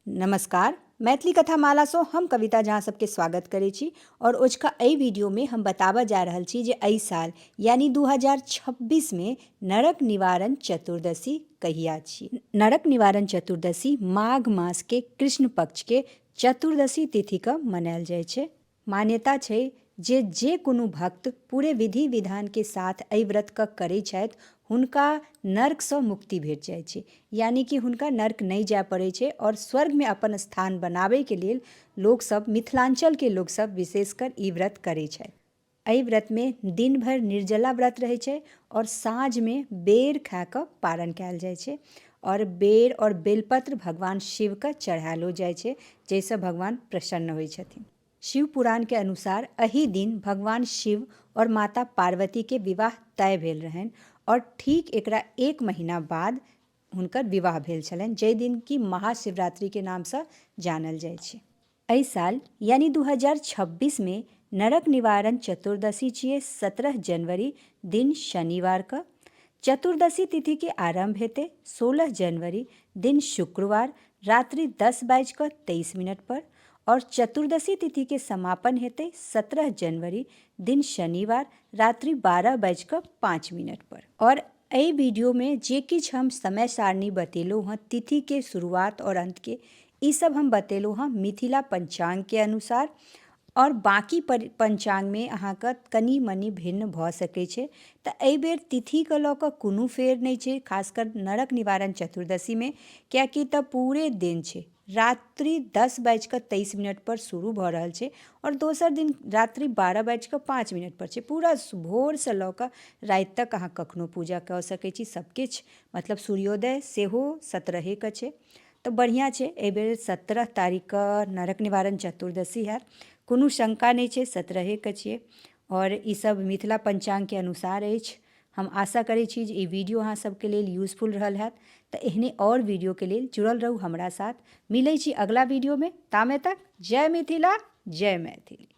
नमस्कार, मैथिली कथा मालासँ हम कविता झा सबके स्वागत करै छी और ओझका एहि वीडियोमे हम बताबऽ जा रहल छी जे एहि साल यानी 2026 मे नरक निवारण चतुर्दशी कहिया छी। नरक निवारण चतुर्दशी माघ मास के कृष्ण पक्ष के चतुर्दशी तिथि क मनायल जाइ छै। मान्यता छै जे जे कोनो भक्त पूरे विधि विधान के साथ एहि व्रत क करै छथि हुनका नर्क सँ मुक्ति भेट जाइ छै, यानी कि हुनका नर्क नहि जाय पड़ै छै और स्वर्ग में अपन स्थान बनाबै के लेल लोक सब, मिथिलांचल के लोक सब विशेषकर ई व्रत करै छथि। एहि व्रत में दिन भरि निर्जला व्रत रहै छै और साँझ में बेर खा कऽ पारण कयल जाइ छै और बेर और बेलपत्र भगवान शिव के चढ़ायलो जाइ छै, जाहिसँ भगवान प्रसन्न होइ छथिन। शिव पुराण के अनुसार एहि दिन भगवान शिव और माता पार्वती के विवाह तय भेल रहनि और ठीक एकरा एक महीना बाद हुनकर विवाह भेल छलनि, जाहि दिन कि महाशिवरात्रि के नामसँ जानल जाइ छै। एहि साल यानी 2026 मे नरक निवारण चतुर्दशी छियै 17 जनवरी दिन शनिवार क। चतुर्दशी तिथि के आरंभ हेतै 16 जनवरी दिन शुक्रवार रात्रि 10 बाजि कऽ 23 मिनट पर और चतुर्दशी तिथि के समापन हेतै 17 जनवरी दिन शनिवार रात्रि 12 बाजि कऽ 5 मिनट पर। और एहि वीडियो में जे किछु हम समय सारणी बतेलहुँ हँ, तिथि के शुरुआत और अंत के, ई सब हम बतेलहुँ हँ मिथिला पंचांग के अनुसार और बाकी पंचांग में अहाँके कनि मनि भिन्न भऽ सकै छै। तऽ एहिबेर तिथिके लऽ कऽ कोनो फेर नहि छै, खासकर नरक निवारण चतुर्दशीमे, किएकि तऽ पूरे दिन छै, रात्रि 10 बाजि कऽ 23 मिनटपर शुरू भऽ रहल छै आओर दोसर दिन रात्रि 12 बाजि कऽ 5 मिनटपर छै। पूरा भोरसँ लऽ कऽ राति तक अहाँ कखनो पूजा कऽ सकै छी, सबकिछु, मतलब सूर्योदय सेहो 17के छै। तऽ बढ़िआँ छै, एहिबेर 17 तारीखके नरक निवारण चतुर्दशी हैत, कोनो शङ्का नहि छै, 17के छियै आओर ईसब मिथिला पञ्चाङ्गके अनुसार अछि। हम आशा करै छी जे ई वीडियो अहाँ सबके लेल यूजफुल रहल हैत। तऽ एहने आओर वीडियोके लेल जुड़ल रहू हमरा साथ। मिलै छी अगला वीडियोमे, तामे तक जय मिथिला जय मैथिली।